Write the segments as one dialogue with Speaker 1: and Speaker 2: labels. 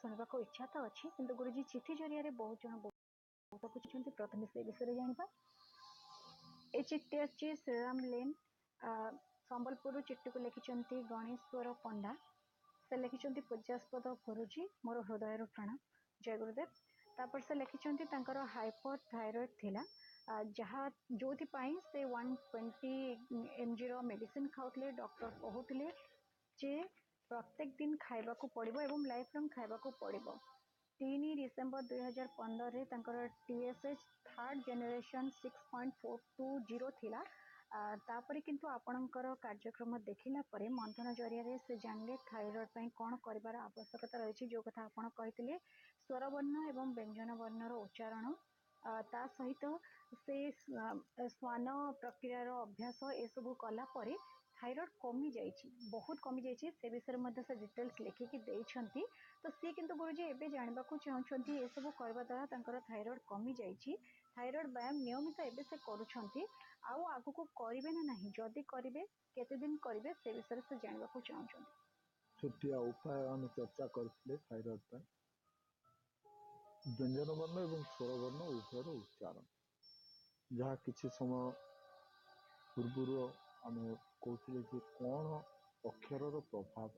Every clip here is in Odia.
Speaker 1: ଶୁଣିବାକୁ ଇଚ୍ଛା ତ ଅଛି, କିନ୍ତୁ ଗୁରୁଜୀ ଚିଠି ଜରିଆରେ ବହୁତ ଜଣ ବହୁତ ବୁଝୁଛନ୍ତି। ପ୍ରଥମେ ସେ ବିଷୟରେ ଜାଣିବା। ଏ ଚିଠିଟି ଆସିଛି ଶ୍ରୀରାମ ଲେନ୍, ସମ୍ବଲପୁରରୁ। ଚିଠିକୁ ଲେଖିଛନ୍ତି ଗଣେଶ୍ୱର ପଣ୍ଡା। ସେ ଲେଖିଛନ୍ତି, ପୂଜ୍ୟାସ୍ପଦ ଗୁରୁଜୀ, ମୋର ହୃଦୟରୁ ପ୍ରଣାମ, ଜୟ ଗୁରୁଦେବ। ତାପରେ ସେ ଲେଖିଛନ୍ତି, ତାଙ୍କର ହାଇପର ଥାଇରଏଡ୍ ଥିଲା, ଯାହା ଯୋଉଥିପାଇଁ ସେ 120 ଏମ୍ଜିର ମେଡ଼ିସିନ ଖାଉଥିଲେ। ଡକ୍ଟର କହୁଥିଲେ ଯେ ପ୍ରତ୍ୟେକ ଦିନ ଖାଇବାକୁ ପଡ଼ିବ ଏବଂ ଲାଇଫ୍ ଲଙ୍ଗ୍ ଖାଇବାକୁ ପଡ଼ିବ। 3 ଡିସେମ୍ବର 2015ରେ ତାଙ୍କର TSH third generation 6.420 ଥିଲା। ତାପରେ କିନ୍ତୁ ଆପଣଙ୍କର କାର୍ଯ୍ୟକ୍ରମ ଦେଖିଲା ପରେ ମନ୍ଥନ ଜରିଆରେ ସେ ଜାଣିଲେ ଥାଇରଏଡ୍ ପାଇଁ କ'ଣ କରିବାର ଆବଶ୍ୟକତା ରହିଛି। ଯେଉଁ କଥା ଆପଣ କହିଥିଲେ, ସ୍ୱରବର୍ଣ୍ଣ ଏବଂ ବ୍ୟଞ୍ଜନ ବର୍ଣ୍ଣର ଉଚ୍ଚାରଣ, ତା ସହିତ ସେ ଶ୍ୱାନ ପ୍ରକ୍ରିୟାର ଅଭ୍ୟାସ, ଏସବୁ କଲା ପରେ ଥାଇରଏଡ୍ କମିଯାଇଛି, ବହୁତ କମିଯାଇଛି। ସେ ବିଷୟରେ ମଧ୍ୟ ସେ ଡିଟେଲ୍ସ ଲେଖିକି ଦେଇଛନ୍ତି। ତ ସିଏ କିନ୍ତୁ ଗୁରୁଜୀ ଏବେ ଜାଣିବାକୁ ଚାହୁଁଛନ୍ତି, ଏସବୁ କରିବା ଦ୍ୱାରା ତାଙ୍କର ଥାଇରଏଡ୍ କମିଯାଇଛି, ଥାଇରଏଡ୍ ବ୍ୟାୟାମ ନିୟମିତ ଏବେ ସେ କରୁଛନ୍ତି, ଆଉ ଆଗକୁ କରିବେ ନା ନାହିଁ, ଯଦି କରିବେ କେତେ ଦିନ କରିବେ, ସେ ବିଷୟରେ ସେ ଜାଣିବାକୁ ଚାହୁଁଛନ୍ତି।
Speaker 2: ଛୋଟିଆ ଉପାୟ ଆମେ ଚର୍ଚ୍ଚା କରିଥିଲେ ଥାଇରଏଡ୍ ପାଇଁ, ବ୍ୟଞ୍ଜନ ବର୍ଣ୍ଣ ଏବଂ ସ୍ୱରବର୍ଣ୍ଣ ଉଭୟର ଉଚ୍ଚାରଣ, ଯାହା କିଛି ସମୟ ପୂର୍ବରୁ ଆମେ କହୁଥିଲେ ଯେ କ'ଣ ଅକ୍ଷରର ପ୍ରଭାବ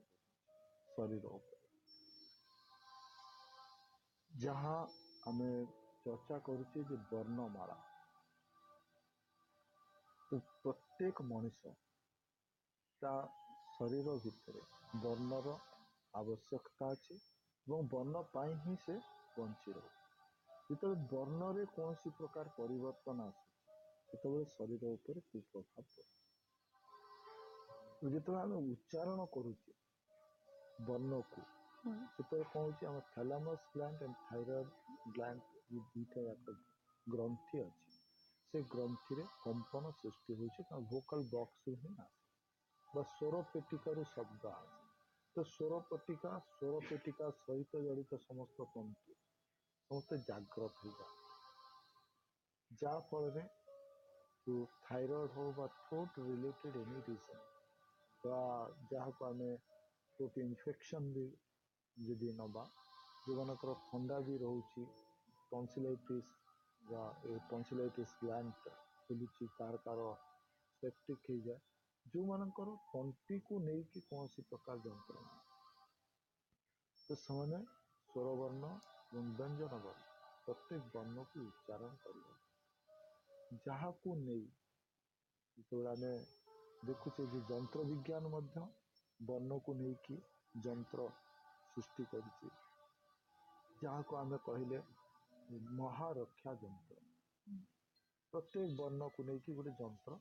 Speaker 2: ଶରୀର ଉପରେ, ଯାହା ଆମେ ଚର୍ଚ୍ଚା କରୁଛେ ଯେ ବର୍ଣ୍ଣମାଳା। ତ ପ୍ରତ୍ୟେକ ମଣିଷ ତା ଶରୀର ଭିତରେ ବର୍ଣ୍ଣର ଆବଶ୍ୟକତା ଅଛି ଏବଂ ବର୍ଣ୍ଣ ପାଇଁ ହିଁ ସେ ବଞ୍ଚି ରହୁଛି। ଯେତେବେଳେ ବର୍ଣ୍ଣରେ କୌଣସି ପ୍ରକାର ପରିବର୍ତ୍ତନ ଆସୁଛି, ସେତେବେଳେ ଶରୀର ଉପରେ କୁପ୍ରଭାବ ପଡୁଛି। ଯେତେବେଳେ ଆମେ ଉଚ୍ଚାରଣ କରୁଛେ ବର୍ଣ୍ଣକୁ, ସେତେବେଳେ କଣ ହଉଛି, ଆମ ଥାଲାମସ୍ ଗ୍ଲାଣ୍ଡ ଆଣ୍ଡ ଥାଇରଏଡ ଗ୍ଲାଣ୍ଡ, ଏ ଦୁଇଟା ଯାକ ଗ୍ରନ୍ଥି ଅଛି, ସେ ଗ୍ରନ୍ଥିରେ କମ୍ପନ ସୃଷ୍ଟି ହଉଛି। କାରଣ ଭୋକାଲ ବକ୍ସରୁ ହିଁ ଆସେ ବା ସ୍ୱର ପେଟିକାରୁ ଶବ୍ଦ ଆସେ। ତ ସ୍ୱର ପେଟିକା ସହିତ ଜଡ଼ିତ ସମସ୍ତ ତନ୍ତୁ ସମସ୍ତେ ଜାଗ୍ରତ ହେଇଯାନ୍ତି, ଯାହା ଫଳରେ ଥାଇରଏଡ ହଉ ବା ଥ୍ରୋଟ୍ ରିଲେଟେଡ୍ ଏନି ରିଜନ୍ ବା ଯାହାକୁ ଆମେ ଥ୍ରୋଟ୍ ଇନଫେକ୍ସନ ବି ଯଦି ନବା, ଯେଉଁମାନଙ୍କର ଥଣ୍ଡା ବି ରହୁଛି, ଟନସିଲାଇଟିସ୍ ବା ଏ ଟନସିଲାଇଟିସ୍ ଗ୍ଲାଣ୍ଡ ଖୋଲୁଛି, କାହାର କାହାର ସେପ୍ଟିକ୍ ହେଇଯାଏ, ଯେଉଁମାନଙ୍କର ତଣ୍ଟିକୁ ନେଇକି କୌଣସି ପ୍ରକାର ଯନ୍ତ୍ରଣା, ତ ସେମାନେ ସ୍ୱରବର୍ଣ୍ଣ ଏବଂ ବ୍ୟଞ୍ଜନ ବର୍ଣ୍ଣ ପ୍ରତ୍ୟେକ ବର୍ଣ୍ଣକୁ ଉଚ୍ଚାରଣ କରିବେ। ଯାହାକୁ ନେଇ ଯେତେବେଳେ ଆମେ ଦେଖୁଛେ ଯେ ଯନ୍ତ୍ର ବିଜ୍ଞାନ ମଧ୍ୟ ବର୍ଣ୍ଣକୁ ନେଇକି ଯନ୍ତ୍ର ସୃଷ୍ଟି କରିଛି, ଯାହାକୁ ଆମେ କହିଲେ ମହାରକ୍ଷା ଯନ୍ତ୍ର। ପ୍ରତ୍ୟେକ ବର୍ଣ୍ଣକୁ ନେଇକି ଗୋଟେ ଯନ୍ତ୍ର